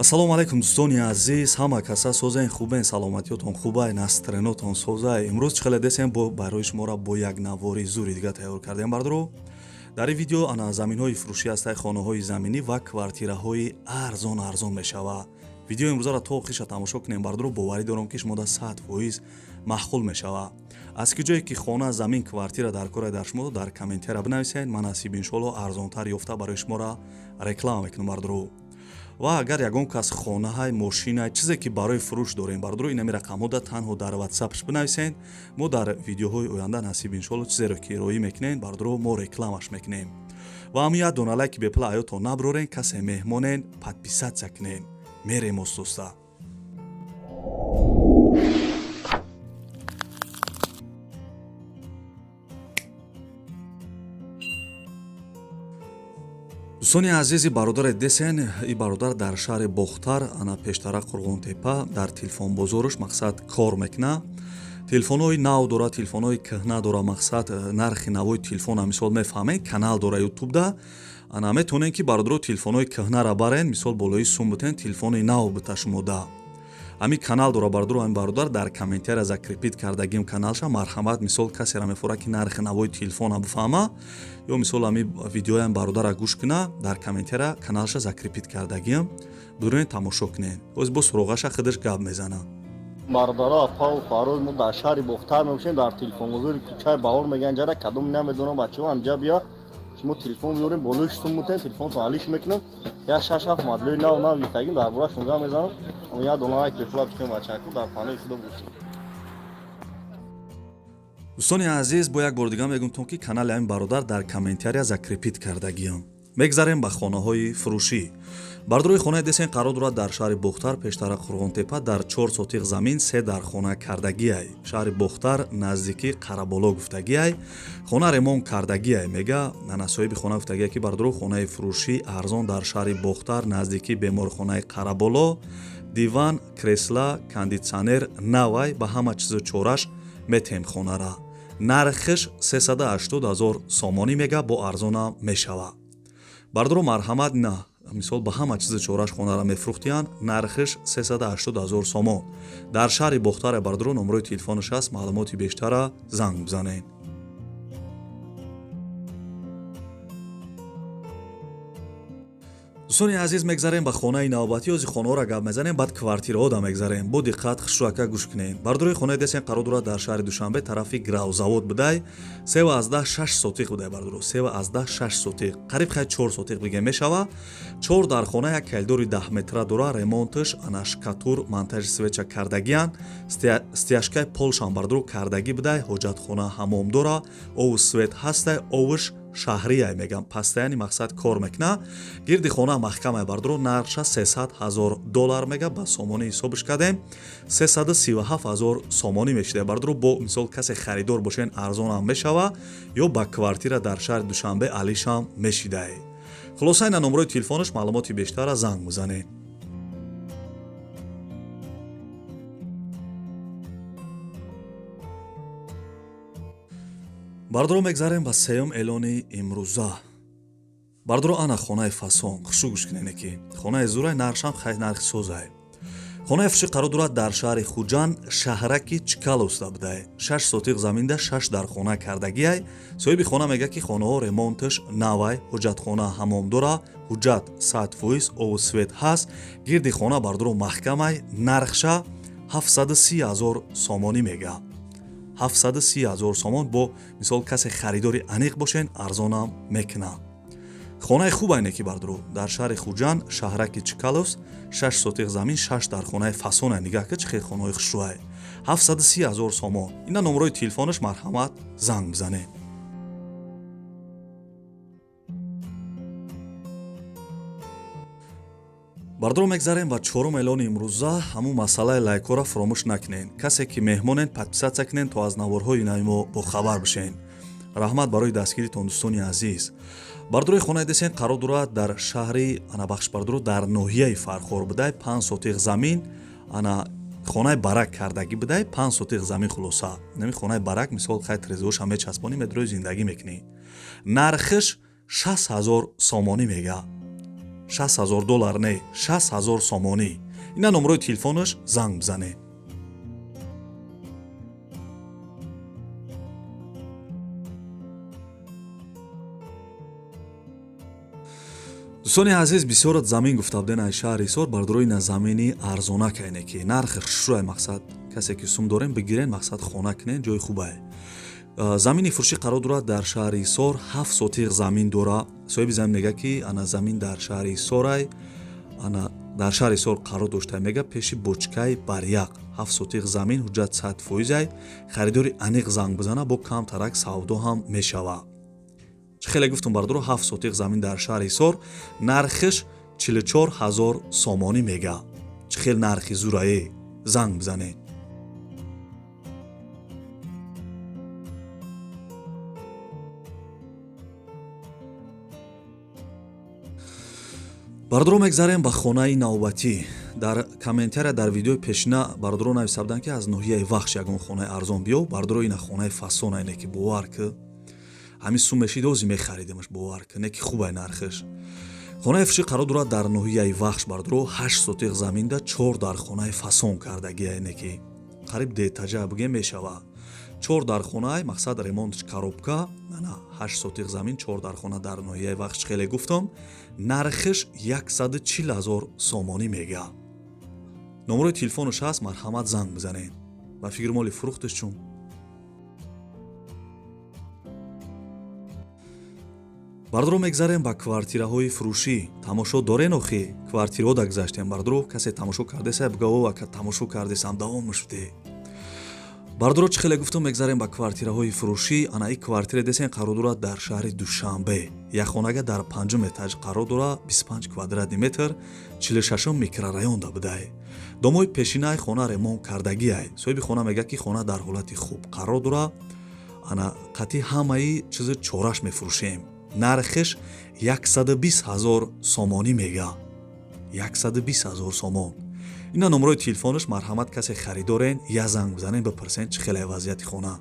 Ассалому алайкум, дӯстони азиз, ҳама каса созен, хубен, саломатиётон хубай, настроениятон созай. Имрӯз чӣ хеле десем, бо барои шуморо бо як навори зури дига тайёр кардем, бардоро. Дар ин видео ана заминҳои фурӯшӣ ҳастай, хонаҳои заминӣ ва квартираҳои арзон арзон мешава. Видеои имрӯзаро то охириша тамошо кунем, бардоро, боварӣ дорам, ки шумо да 100% маъқул мешава. Аз ки ҷое ки хона, замин, квартира дар кора дар шумо, дар комментария бинависед, ман насиб иншоалло арзонтар ёфта барои шуморо реклама мекунам, бардоро. Ва агар ягон кас хонаҳай, мошинай, чизе ки барои фурӯш дорем, бардоро, инами рақамҳода танҳо дар ватсапш бинависед. Мо дар видеоҳои оянда насиб иншоалло чизеро ки роӣ мекунем, бардоро, мо рекламаш мекунем. Ва ҳамин як дона лайки бепула аётон наброрен, касе меҳмонен, подписаться кунен. Мерем остоста. Дӯстони азизи, бародаре десен, и бародар дар шаҳри Бохтар, ана пештара Қурғонтепа, дар телефонбозорш мақсад кор мекуна. Телефонҳои нав дора, телефонҳои кӯҳна дора, мақсад нархи навои телефона мисол мефаҳмед, канал дора ютубда. Ана метавонем ки бародаро телефонҳои кӯҳнара барен, мисол болои сум бутен, телефони нав бита шумода. Ҳамин канал дора, бардоро, ҳамин бародар дар комментария закрепить кардагим каналша, марҳамат. Мисол касера мефора ки нархи навои телефона бифаҳма ё мисол ҳамин видеоям бародара гӯш куна, дар комментария каналша закрепить кардагим, бурен тамошо кунен. Боз бо суроғаша худаш гап мезана. Бародаро, апау хоҳарои мо, дар шаҳри Бохтар мебошем, дар телефонбозори кӯчаи Баҳор мегӯян ҷара, кадом намедонам. Бачаҳо, анҷа бия, шумо телефон биёрем, болои сум мутем, телефонтон алиш мекунам. Як шаш ҳафт моделои нав нав гирифтагим, дар борашон гап мезанам. Як дона лайк бепула бикунем, бачаку, дар паноҳи худо бошед. Дӯстони азиз, бо як бор дига мегӯм, ки канали ҳамин бародар дар комментария закрепить кардагиам. Мегзарем ба хонаҳои фурӯшӣ. Бардорои, хонаи десен қарор дорад дар шаҳри Бохтар, пештара Қурғонтепа, дар 4 сотиқ замин, се дар хона кардагиай. Шаҳри Бохтар, наздикӣ Қараболо гуфтагиай. Хона ремонт кардагиай мега. Ана соҳиби хона гуфтагиай, ки бардоро, хонаи фурӯшӣ арзон дар шаҳри Бохтар, наздикӣ беморхонаи Қараболо, диван, кресла, кондитсионер навай, ба ҳама чизу чораш метем хонара. Нархиш 380 ҳазор сомонӣ мега, бо арзонам мешава. Бардоро, марҳамат, на мисол ба ҳама чизи чораш хонара мефурӯхтиянд, нархиш 380 ҳазор сомон. Дар шаҳри Бохтаре, бардоро, номерои телефонаш аст, маълумоти бештара занг бизанед. Дӯстони азиз, мегзарем ба хонаи навбатӣ. Ози хонаҳоро гап мезанем, баъд квартираҳода мегзарем. Бо диққат хушрӯака гӯш кунем. Бардорои, хонаи десен қарор дорад дар шаҳри Душанбе, тарафи Гравзавод будай, 3,6 сотиқ будай, бардоро, 3,6 сотиқ, қариб хай 4 сотиқ бигем мешава. Чор дар хона, як коридори 10 метра дора, ремонтш ана штукатур, монтажи свеча кардагиянд, стяжкаи полшам, бардоро, кардагӣ будай, ҳоҷатхона, ҳамом дора, ову свет ҳастай, овуш шаҳрияй мегам, постоянный мақсад кор мекуна. Гирди хона маҳкамай, бардоро. Нархша 300 ҳазор доллар мега, ба сомонӣ ҳисобш кардем, 337 ҳазор сомонӣ мешида, бардоро. Бо мисол касе харидор бошен, арзонам мешава ё ба квартира дар шаҳри Душанбе алишам мешидай. Хулоса, ина номерои телефонаш, маълумоти бештара занг бизанед. Бардоро, мегзарем ба сеюм эълони имрӯза. Бардоро, ана хонаи фасон, хушу гӯш кунене, ки хонаи зурай, нархшам хай нархи созай. Хонаи фурӯшӣ қарор дорад дар шаҳри Хуҷанд, шаҳраки Чкаловста будай, 6 сотиқ заминда, шаш дар хона кардагиай. Соҳиби хона мегӯяд, ки хонаҳо ремонтш навай, ҳуҷҷатхона, ҳамом дора, ҳуҷҷат 100%, ову свет ҳаст, гирди хона, бардоро, маҳкамай. Нархша 730 ҳазор сомонӣ мега, 730 ҳазор сомон. Бо мисол касе харидори аниқ бошен, арзонам мекунам. Хонаи хуб айне ки, бардоро, дар шаҳри Хуҷанд, шаҳраки Чкаловс, 6 сотиқ замин, шаш дар хонаи фасона. Нигаҳ ки чӣ хел хонаҳои хушрӯай. 730 ҳазор сомон. Ина номерои телефонаш, марҳамат, занг бизанед. Бардоро, мегзарем ба чорум эълони имрӯза. Ҳамун масъалаи лайкҳоро фуромӯш накунед. Касе ки меҳмонен, подписаться кунед, то аз наворҳои нави мо бохабар бишен. Раҳмат барои дастгиритон, дӯстони азиз. Бардорои, хонаи десен қарор дорад дар шаҳри, ана бахш, бардоро, дар ноҳияи Фархор будай, 5 сотиқ замин, ана хонаи барак кардагӣ будай, 5 сотиқ замин. Хулоса, нами хонаи барак, мисол хай трезоша мечаспонӣ, медрои зиндагӣ мекунӣ. Нархиш 60 ҳазор сомонӣ мега. 60 000 доллар не, 60 000 сомонӣ. Ина номрои телефонаш, занг бизанед. Дӯстони азиз, бисёрат замин гуфта буден ай шаҳри Ҳисор. Бардорои, ина замини арзона кайне, ки нархи хушрӯай. Мақсад, касе ки сум дорем, бигирен, мақсад, хона кунен, ҷои хубае. Замини фурӯшӣ қарор дорад дар шаҳри Ҳисор, 7 сотиқ замин дора. Соҳиби замин мега, ки ана замин дар шаҳри Ҳисорай, ана дар шаҳри Ҳисор қарор дошта, мега, пеши бочкаи баряқ. 7 сотиқ замин, ҳуҷҷат 100%-ай. Харидори аниқ занг бизана, бо камтарак савдо ҳам мешава. Чӣ хеле гуфтум, бардоро, 7 сотиқ замин дар шаҳри Ҳисор, нархиш 44 000 сомонӣ мега. Чӣ хел нархи зурае! Занг бизанед. Бардоро, мегзарем ба хонаи навбатӣ. Дар комментария дар видеои пешина бардоро нависта буданд, ки аз ноҳияи Вахш ягон хонаи арзон биё. Бардоро, ина хонаи фасона, ине ки бовар ки, ҳамин сум мешид, ози мехаридемаш, бовар ки, не ки хубай нархиш. Хонаи фурӯшӣ қарор дорад дар ноҳияи Вахш, бардоро, 8 сотиқ заминда, чор дар хонаи фасон кардагия, ине ки қариб детажа бигем мешава. Чор дар хонаи, мақсад, ремонтш коробка. Ана 8 сотиқ замин, чор дар хона дар ноҳияи Вахш. Хеле гуфтам, нархиш 140 000 сомонӣ мега. Номерои телефонаш ҳаст, марҳамат, занг бизанед. Ба фикри моли фурӯхташ чун. Бардоро, мегзарем ба квартираҳои фурӯшӣ. Тамошо дорен охи? Квартираҳо да гузаштем, бардоро. Касе тамошо кардеса, буга: «О, ака, тамошо кардесам, давомаш буде». Бардоро, чӣ хеле гуфтум, мегзарем ба квартираҳои фурӯшӣ. Ана и квартира десен қарор дорад дар шаҳри Душанбе, якхонага дар панҷум этаж қарор дорад, 25 квадратный метр, 46-ум микрорайонда будай. Домои пешинаи хона ремонт кардагиай. Соҳиби хона мегӯяд, ки хона дар ҳолати хуб қарор дорад, ана қатъи ҳамаи чизи чораш мефурӯшем. Нархиш 120 000 сомонӣ мега, 120 000 сомон. Ина номерои телефонаш, марҳамат, касе харидорен, я занг бизанен, бипурсен, чӣ хеле вазъияти хона.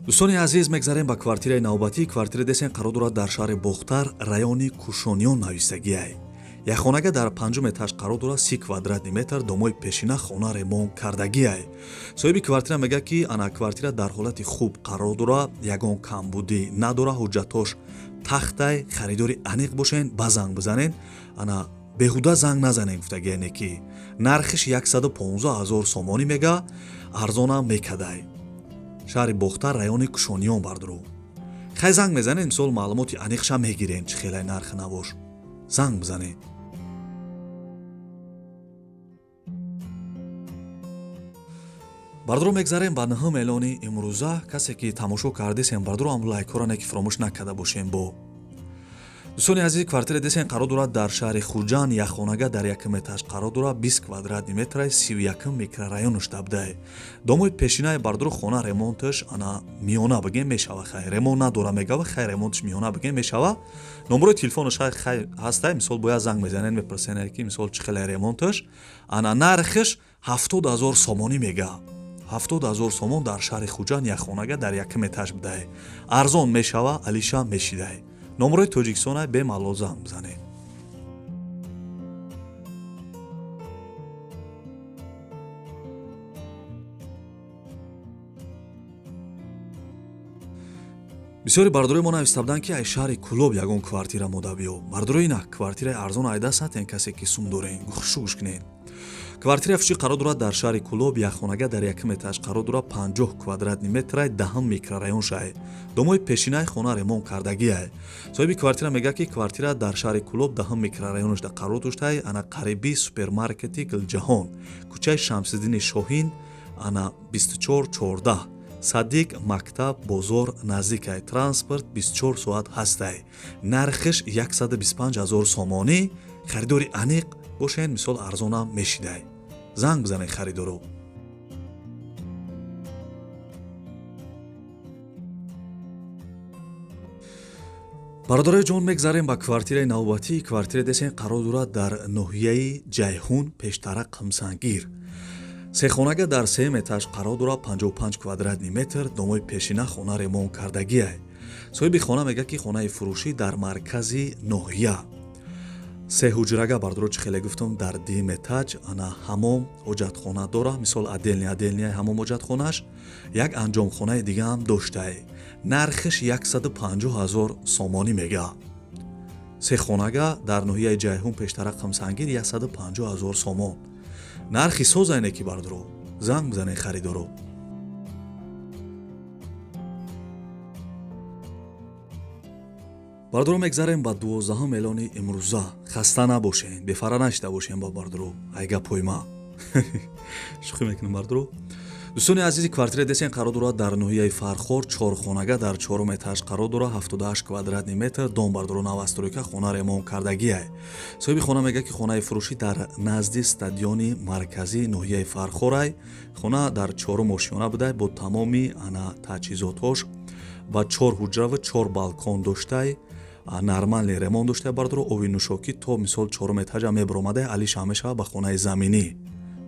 Дӯстони азиз, мегзарем ба квартираи навбатӣ. Квартира десен қарор дорад дар шаҳри Бохтар, райони Кушониён навистагиай. Якхонага дар панҷум этаж қарор дорад, 30 квадратный метр. Домои пешина хона ремонт кардагиай. Соҳиби квартира мегӯяд, ки ана квартира дар ҳолати хуб қарор дорад, ягон камбудӣ надорад, ҳуҷҷатҳош тахтай. Харидори аниқ бошен, ба занг бизанен, ана беҳуда занг назанен, гуфтагияне ки нархиш 115 000 сомонӣ мега, арзонам мекадай. Шаҳри Бохтар, райони Кушониён. Бардуру, хай, занг мезанед, мисол, маълумоти аниқша мегирен, чӣ хелай нархи навош. Занг бизанед. Бардуро, мегзарем ба нӯҳум эълони имрӯза. Касе ки тамошо кардесем, бардуро, ам лайкҳоро не ки фаромӯш накарда бошем. Бо дӯстони азиз, квартира десен қарор дорад дар шаҳри Хуҷанд, якхонага дар якум этаж қарор дорад, 20 квадратный метрай, 31-м микрорайонаш дабдай. Домои пешинаи, бардуро, хона ремонташ ана миёна бигем мешава. Хай, ремонт надора мегава, хай, ремонташ миёна бигем мешава. Номерои телефонаш хай ҳастай, мисол, бояд занг мезанед, мепурсенед, ки мисол, чӣ хеле ремонташ. Ана нархиш 70 000 сомонӣ мега, 70 000 сомон. Дар шаҳри Хуҷанд, якхонага дар якум этаж будай, арзон мешава, алиша мешидай. Номерои Тоҷикистона, бемалол занг бизанед. Бисёри бардорои мо нависта буданд, ки ай шаҳри Кулоб ягон квартира мода биё. Бардорои, ина квартираи арзон айдаст натен. Касе ки сум дорен, хушу гӯш кунед. Квартира фурӯшӣ қарор дорад дар шаҳри Кулоб, якхонага дар якум этаж қарор дорад, 50 квадратный метрай, 10-м микрорайон шай. Домои пешинаи хона ремонт кардагиай. Соҳиби квартира мегӯяд, ки квартира дар шаҳри Кулоб, 10-м микрорайонашда қарор доштай, ана қариби супермаркети Гулҷаҳон, кӯчаи Шамсиддини Шоҳин, ана 2414. Садик, мактаб, бозор наздикай, транспорт 24 соат ҳастай. Нархиш 125 000 сомонӣ. Харидори аниқ бошен, мисол, арзонам мешидай. Занг бизанед, харидоро. Бародарои ҷон, мегзарем ба квартираи навбатӣ. Квартира десен қарор дорад дар ноҳияи Ҷайҳун, пештара Қамсангир. Сехонага дар сеюм этаж қарор дорад, 55 квадратный метр, домои пешина хона ремонт кардагиай. Соҳиби хона мегӯяд, ки хонаи фурӯшӣ дар маркази ноҳия. Се ҳуҷрага бардоро, чӣ хеле гуфтам, дар дуюм этаж. Ана ҳамом, ҳоҷатхона дора, мисол отдельный отдельный ҳамом, ҳоҷатхонааш, як анҷомхонаи дигаам доштае. Нархиш 150 000 сомонӣ мега. Сехонага дар ноҳияи Ҷайҳун, пештара Қамсангир, 150 000 сомон. Нархи созайне ки бардоро, занг бизанед харидоро. Бардоро, мегзарем ба 12-ҳум эълони имрӯза. Хаста набошен, бефара нашида бошен ба бардоро, ай гапҳои ма. Шӯхӣ мекунам, бардоро. Дӯстони азизи, квартира десен қарор дорад дар ноҳияи Фархор, чорхонага дар чорум этаж қарор дорад, 78 квадратный метр. Дом бардоро новостройка, хона ремонт кардагиай. Соҳиби хона мегӯяд, ки хонаи фурӯшӣ дар назди стадиони марказии ноҳияи Фархорай. Хона дар чорум ошёна будай, бо тамоми ана таҷҳизотҳош ва чор ҳуҷра ва чор балкон доштай, нормальный ремонт доштай бардоро. Оби нӯшокӣ то мисол чорум этажа мебаромадай, алиша мешавад ба хонаи заминӣ.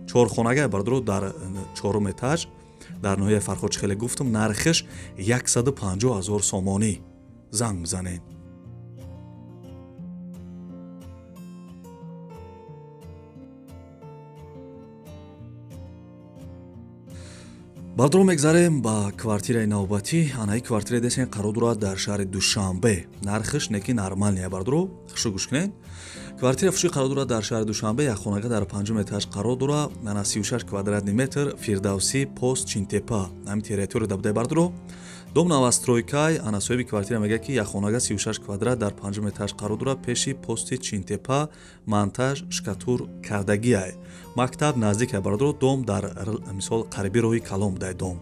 Чорхонага бардоро дар чорум этаж дар ноҳияи Фархор, чӣ хеле гуфтам, нархиш 150 000 сомонӣ. Занг бизанед. Бардоро, мегзарем ба квартираи навбатӣ. Анаи квартираи десен қарор дорад дар шаҳри Душанбе. Нархиш неки нормальный бардоро, хушу гӯш кунед. Квартира фурӯшӣ қарор дорад дар шаҳри Душанбе, якхонага дар панҷум этаж қарор дорад, ана 36 квадратный метр, Фирдавсӣ, пост Чинтепа, ҳамин территория да будай бардоро. Дом новостройкай. Ана соҳиби квартира мегӯяд, ки якхонага 36 квадрат дар панҷум этаж қарор дорад, пеши пости Чинтепа, монтаж штукатур кардагиай. Мактаб наздикай бардоро, дом дар мисол қариби роҳи калон будай дом.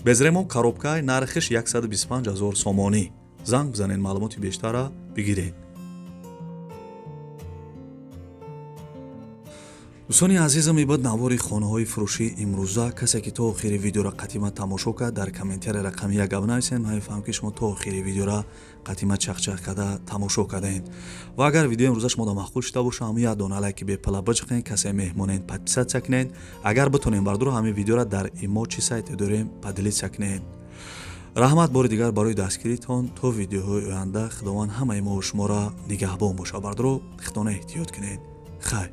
Без ремонт, коробкай, нархиш 125 000 сомонӣ. Занг бизанед, маълумоти бештарра бигиред. Дӯстони азизам, ибад навори хонаҳои фурӯшии имрӯза. Касе ки то охири видеоро қатима тамошо кард, дар комментария рақами як гап нависед, ман мефаҳмам, ки шумо то охири видеоро қатима чақчақ карда тамошо кардаед. Ва агар видеои имрӯза шумо маъқул шуда боша, ҳамин як дона лайки бепала биҷиқед, касе меҳмонед, подписаться кунед. Агар битонем бардоро, ҳамин видеоро дар имо чӣ сайте дорем, поделиться кунед. Раҳмат бори дигар барои дастгиритон. То видеоҳои оянда Худованд ҳамаи мо шуморо нигаҳбон боша. Бардоро, худона эҳтиёт кунед. Хайр.